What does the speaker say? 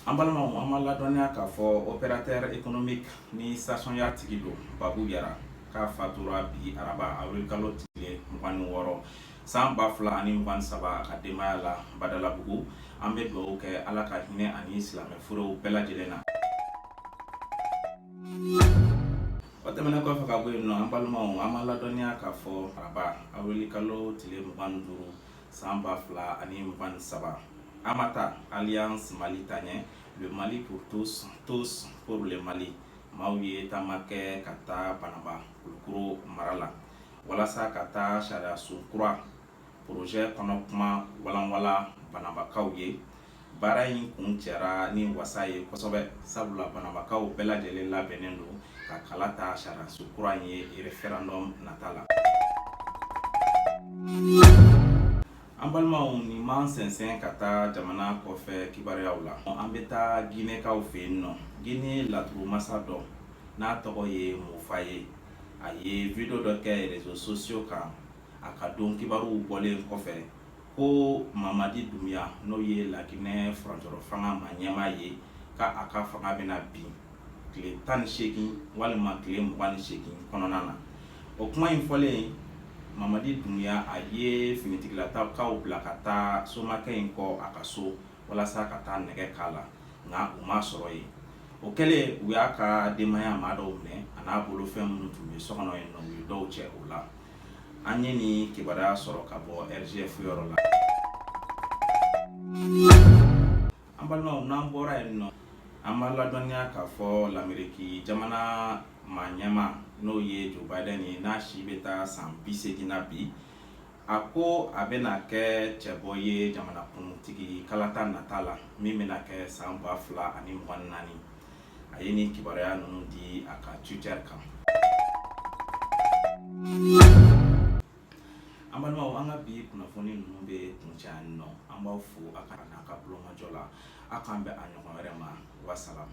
An balimaw, an b'a ladɔnniya k'a fɔ opérateur économique ni station tigi don, Babu Yara, k'a fatura bi araba avril kalo tile 26 san 2023, a ka denbaya la Badalabugu. An bɛ dugawu kɛ Ala ka hinɛ ani silamɛ furew bɛɛ lajɛlen na. O tɛmɛnen kɔfɛ ka bɔ yen nɔ, an balimaw, an b'a ladɔnniya k'a fɔ araba avril kalo tile 25 san 2023, Amata, Alliance Mali Taɲɛ, le Mali pour tous, tous pour le Mali, maaw ye taama kɛ ka taa Banaba, Kulukoro mara la, walasa ka taa sariyasun kura projet kɔnɔ kuma walanwala Banabakaw ye. Baara in kun cɛra ni wasa ye kosɛbɛ, sabula Banabakaw bɛɛ lajɛlen labɛnnen don ka kala ta sariyasun kura in ye référendum nata la. An balimaw, nin m'an sɛnsɛn ka taa jamana kɔfɛ kibaruyaw la. An bɛ taa Ginɛkaw fɛ yen nɔ. Gine laturumasa dɔ n'a tɔgɔ ye Mofa ye, a ye video dɔ kɛ réseaux sociaux kan a ka don kibaruw bɔlen kɔfɛ ko Mamadi Dunbiya, n'o ye Laginɛ furancɛrɔ fanga ma ɲɛmaa ye, k'a ka fanga bɛna bin tile 18 walima tile 28 kɔnɔna na. O kuma in fɔlen, Mamadi Dunbiya, a ye finitigilakaw bila ka taa somakɛ in kɔ a ka so walasa ka taa nɛgɛ k'a la, nka u m'a sɔrɔ yen. O kɛlen, u y'a ka denbaya maa dɔw minɛ, a n'a bolofɛn minnu tun bɛ so kɔnɔ yen nɔ, u ye dɔw cɛ o la. An ye nin kibaruya sɔrɔ ka bɔ RGF yɔrɔ la. An balimaw, n'an bɔra yen nɔ, an b'a ladɔnniya k'a fɔ Lameriki jamana maa ɲɛmaa, n'o ye Joe Biden ye, n'a si bɛ taa san 80 na bi, a ko a bɛna kɛ cɛbɔ ye jamanakuntigi kalata nata la min bɛna kɛ san 2024. A ye nin kibaruya ninnu di a ka Twitter kan. An balimaw, an ka bi kunnafoni ninnu bɛ kuncɛ yan nɔ. An b'aw fo a ka n'a ka bulomajɔ la. A k'an bɛn a ɲɔgɔn wɛrɛ ma. Wasalam.